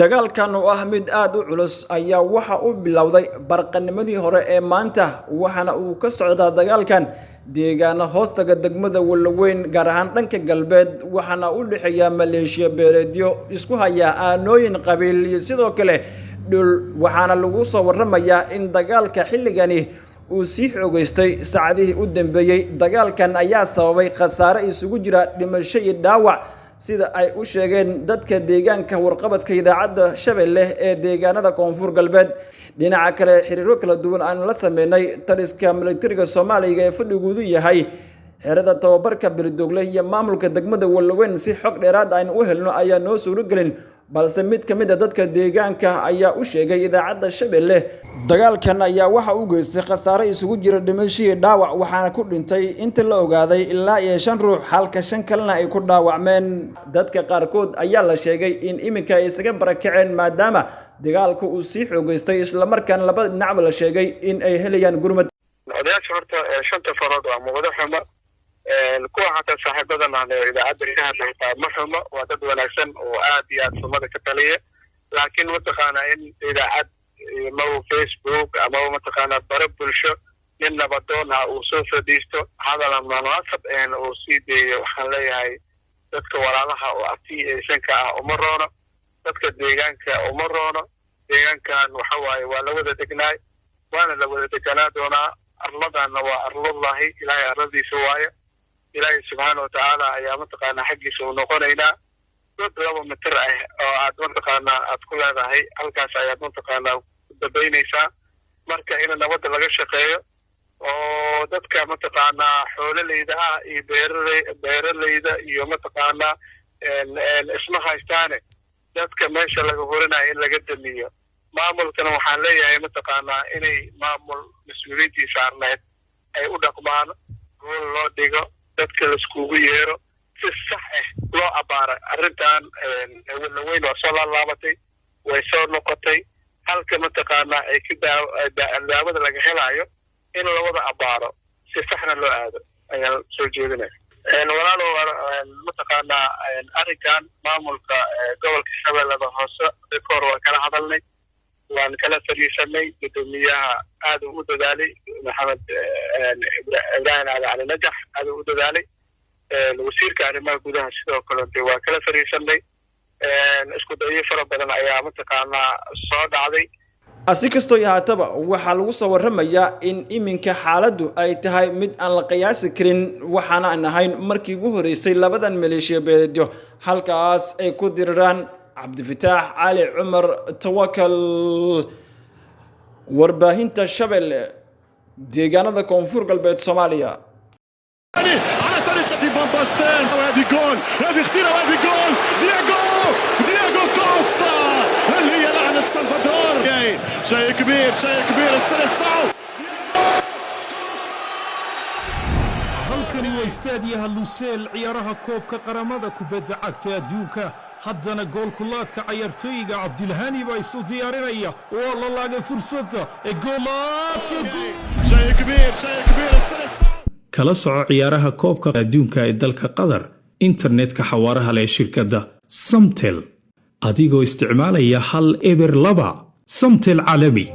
Dagaalkan oo ah mid aad u culus ayaa waxa uu bilowday barqanimadii hore ee maanta, waxaana uu ka socdaa dagaalkan deegaano hoostaga degmada Walaweyn, gaar ahaan dhanka galbeed, waxaana u dhexeeya maleeshiya beeleedyo isku haya aanooyin qabiil iyo sidoo kale dhul, waxaana lagu soo warramayaa in dagaalka xilligani uu sii xoogeystay saacadihii u dambeeyey. Dagaalkan ayaa sababay khasaare isugu jira dhimasho iyo dhaawac, sida ay u sheegeen dadka deegaanka warqabadka Idaacadda Shabeelle ee deegaanada Koonfur Galbeed. Dhinaca kale, xiriiro kala duwan aanu la sameynay taliska militariga Soomaaliga ee fadhiguudu yahay xerada tababarka Belidogle iyo maamulka degmada Walaweyn si xog dheeraad aynu u helno ayaa noo suuragelin, balse mid ka mid a dadka deegaanka ayaa u sheegay Idaacadda Shabeelle dagaalkan ayaa waxa uu geystay khasaare isugu jira dhimashihii dhaawac, waxaana ku dhintay inta la ogaaday ilaa iyo shan ruux, halka shan kalena ay ku dhaawacmeen. Dadka qaarkood ayaa la sheegay in iminka ay isaga barakaceen maadaama dagaalku uu sii xoogeystay, islamarkaana labada dhinacba la sheegay in ay helayaan gurmad. Odayaasha horta shanta farood waa mawada xuma, kuwa xataa saaxiibadan aan idaacadda ka hadla xitaa ma xumo, waa dad wanaagsan oo aad iyo aad sumada ka taliya, laakiin mataqaanaa in idaacad amaba Facebook amaba mataqaanaa bare bulsho nin nabadoon ah uu soo fadhiisto, hadal aan munaasab ahayn uu sii deeyo, waxaan leeyahay dadka walaalaha oo arti aysanka ah uma roono, dadka deegaanka uma roono. Deegaankan waxa waaye waa la wada degnaay, waana la wada deganaa doonaa. Arladanna waa arlallahi, Ilaahay arladiisa waaye. Ilaahay subxaana watacaala ayaa mataqaanaa xaggiisa uu noqonaynaa. Dad 2 mitir ah oo aad mataqaanaa aad ku leedahay halkaas ayaad mataqaanaa ku dambaynaysaa. Marka in nabadda laga shaqeeyo oo dadka mataqaanaa xoololeyda ah iyo beeraleyda iyo mataqaanaa isma haystaane, dadka meesha laga horinayo in laga damiyo. Maamulkana waxaan leeyahay mataqaanaa inay maamul mas-uuliyaddii saarneed ay u dhaqmaan, gool loo dhigo, dadka laiskugu yeero, si sax ah loo abaara arrintan. Walaweyn waa soo laalaabatay, way soo noqotay. Halka mataqaanaa ay ka daawada laga helaayo in lawada abaaro, si saxna loo aado ayaan soo jeedinaya. Walaalow, mataqaanaa arrinkan maamulka gobolka Shabeellada Hoose kahor waan kala hadalnay, waan kala fadhiisanay. Guddoomiyaha aad uu u dadaalay, Maxamed Ibraahim Aada Cali Najax, aad uu u dadaalay. Wasiirka arrimaha gudaha sidoo kalente waa kala fadhiisanay. Isku dayo fara badan ayaa mataqaanaa soo dhacday. Si kastoo ahaataba, waxaa lagu soo warramayaa in iminka xaaladdu ay tahay mid aan la qiyaasi karin, waxaana aan ahayn markii ugu horreysay labadan maleeshiya beeleedyo halkaas ay ku diriraan. Cabdifataax Cali Cumar Tawakal, Warbaahinta Shabeelle, deegaanada Koonfur Galbeed Soomaaliya. على طريقة فان باستين، وهذه جول، هذه خطيرة وهذه جول! دياغو، دياغو كوستا! هل هي لعنة سلفادور؟ شيء كبير، شيء كبير، السلسعو! Halkani waa istaadiyaha Luseel, ciyaaraha koobka qaramada kubadda cagta adduunka. Haddana goolkulaadka cayaartooyiga Cabdilhani baa isu diyaarinaya. Waa la laagay fursadda ee goolaato! شيء كبير، شيء كبير، السلسعو! Kala soco ciyaaraha koobka adduunka ee dalka Qatar internetka xawaaraha leh shirkadda Somtel, adigoo isticmaalaya 102 Somtel caalami.